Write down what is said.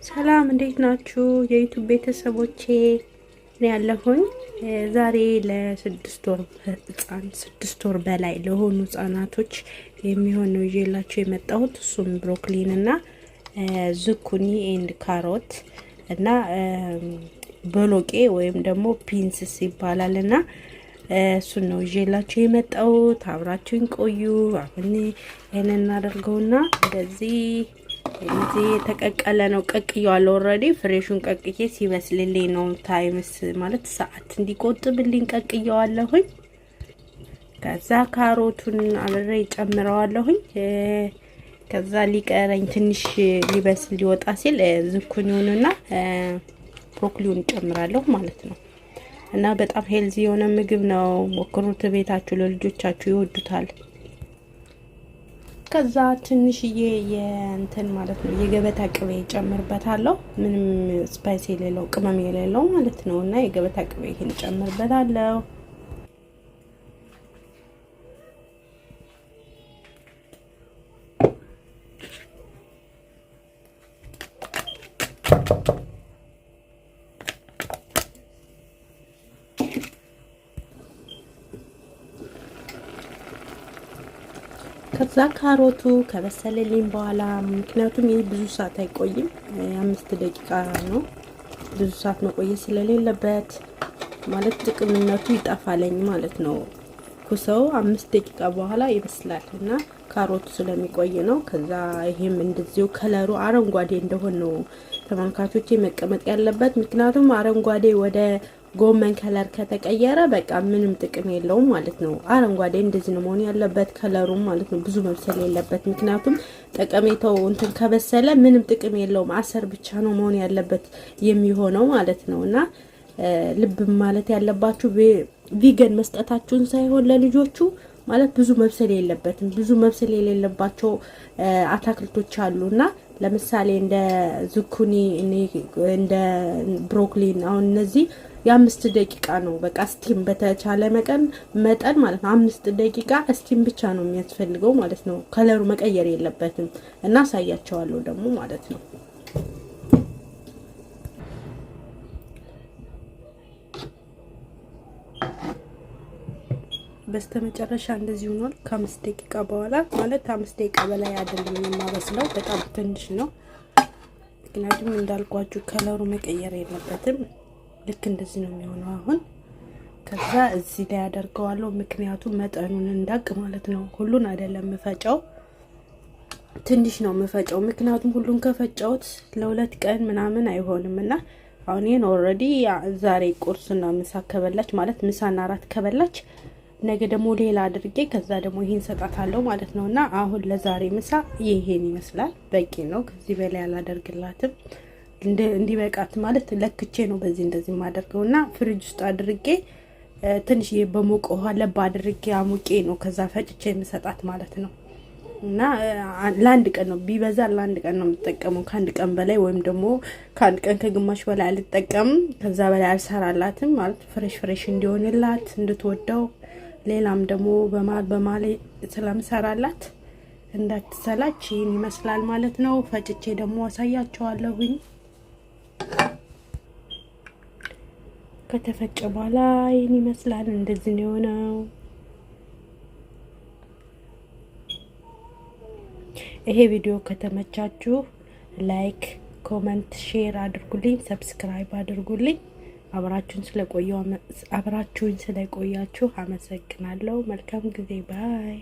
ሰላም እንዴት ናችሁ? የ YouTube ቤተሰቦቼ፣ እኔ ያለሁኝ ዛሬ ለ6 ወር ህጻን፣ 6 ወር በላይ ለሆኑ ህጻናቶች የሚሆን ነው ይዤላችሁ የመጣሁት። እሱም ብሮኮሊን እና zucchini and carrot እና ቦሎቄ ወይም ደግሞ beans ይባላል እና እሱን ነው ይዤላችሁ የመጣሁት። አብራችሁኝ ቆዩ። አሁን ይህንን እናደርገውና እንደዚህ እዚህ የተቀቀለ ነው። ቀቅዬዋለሁ። Already fresh ኡን ቀቅዬ ሲበስልልኝ ነው times ማለት ሰዓት እንዲቆጥብልኝ ቀቅዬዋለሁኝ። ከዛ ካሮቱን አብሬ ጨምረዋለሁኝ። ከዛ ሊቀረኝ ትንሽ ሊበስል ሊወጣ ሲል ዝኩኒውንና ብሮኮሊውን ጨምራለሁ ማለት ነው። እና በጣም healthy የሆነ ምግብ ነው። ሞክሩት ቤታችሁ፣ ለልጆቻችሁ ይወዱታል። ከዛ ትንሽዬ የእንትን ማለት ነው የገበታ ቅቤ ጨምርበታለሁ። ምንም spice የሌለው፣ ቅመም የሌለው ማለት ነው። እና የገበታ ቅቤ ይሄን ጨምርበታለሁ። ከዛ ካሮቱ ከበሰለልኝ በኋላ፣ ምክንያቱም ይህ ብዙ ሰዓት አይቆይም፣ 5 ደቂቃ ነው። ብዙ ሰዓት መቆየት ስለሌለበት ማለት ጥቅምነቱ ይጠፋለኝ ማለት ነው። ኩሰው 5 ደቂቃ በኋላ ይበስላል እና ካሮቱ ስለሚቆይ ነው። ከዛ ይሄም እንደዚሁ color ኡ አረንጓዴ እንደሆን ነው ተመልካቾቼ መቀመጥ ያለበት። ምክንያቱም አረንጓዴ ወደ ጎመን color ከተቀየረ በቃ ምንም ጥቅም የለውም ማለት ነው። አረንጓዴ እንደዚህ ነው መሆን ያለበት color ኡ ማለት ነው። ብዙ መብሰል የለበት። ምክንያቱም ጠቀሜታው እንትን ከበሰለ ምንም ጥቅም የለውም። አሰር ብቻ ነው መሆን ያለበት የሚሆነው ማለት ነው። እና ልብ ማለት ያለባችሁ vegan መስጠታችሁን ሳይሆን ለልጆቹ ማለት ብዙ መብሰል የለበትም። ብዙ መብሰል የሌለባቸው አታክልቶች አሉ እና ለምሳሌ እንደ ዙኩኒ፣ እንደ ብሮኮሊን አሁን እነዚህ የ5 ደቂቃ ነው። በቃ steam በተቻለ መጠን ማለት ነው 5 ደቂቃ steam ብቻ ነው የሚያስፈልገው ማለት ነው። Color ኡ መቀየር የለበትም እና አሳያቸዋለሁ ደግሞ ማለት ነው። በስተመጨረሻ እንደዚህ ሆኗል። ከ5 ደቂቃ በኋላ ማለት 5 ደቂቃ በላይ አይደለም የማበስለው፣ በጣም ትንሽ ነው። ምክንያቱም እንዳልኳችሁ color ኡ መቀየር የለበትም። ልክ እንደዚህ ነው የሚሆነው አሁን። ከዛ እዚህ ላይ አደርገዋለሁ፣ ምክንያቱም መጠኑን እንዳቅ ማለት ነው። ሁሉን አይደለም የምፈጨው፣ ትንሽ ነው የምፈጨው። ምክንያቱም ሁሉን ከፈጨውት ለ2 ቀን ምናምን አይሆንም እና አሁን ይህን already ዛሬ ቁርስና ምሳ ከበላች፣ ማለት ምሳና እራት ከበላች፣ ነገ ደግሞ ሌላ አድርጌ ከዛ ደግሞ ይሄን ሰጣታለሁ ማለት ነው። እና አሁን ለዛሬ ምሳ ይሄን ይመስላል፣ በቂ ነው። ከዚህ በላይ አላደርግላትም። እንዲበቃት ማለት ለክቼ ነው በዚህ እንደዚህ የማደርገው እና ፍሪጅ ውስጥ አድርጌ ትንሽዬ በሞቀ ውሃ ለብ አድርጌ አሙቄ ነው ከዛ ፈጭቼ የምሰጣት ማለት ነው። እና ለአንድ ቀን ነው፣ ቢበዛ ለአንድ ቀን ነው የምጠቀመው። ከአንድ ቀን በላይ ወይም ደግሞ ከአንድ ቀን ከግማሽ በላይ አልጠቀምም። ከዛ በላይ አልሰራላትም ማለት fresh fresh እንዲሆንላት እንድትወደው፣ ሌላም ደግሞ በማል በማል ስለምሰራላት እንዳትሰላች ይህን ይመስላል ማለት ነው። ፈጭቼ ደግሞ አሳያቸዋለሁኝ። ከተፈጨ በኋላ ይህን ይመስላል። እንደዚህ ነው የሆነው። ይሄ ቪዲዮ ከተመቻችሁ like፣ comment፣ share አድርጉልኝ፣ subscribe አድርጉልኝ። አብራችሁን ስለቆያችሁ አመሰግናለሁ። መልካም ጊዜ፣ bye።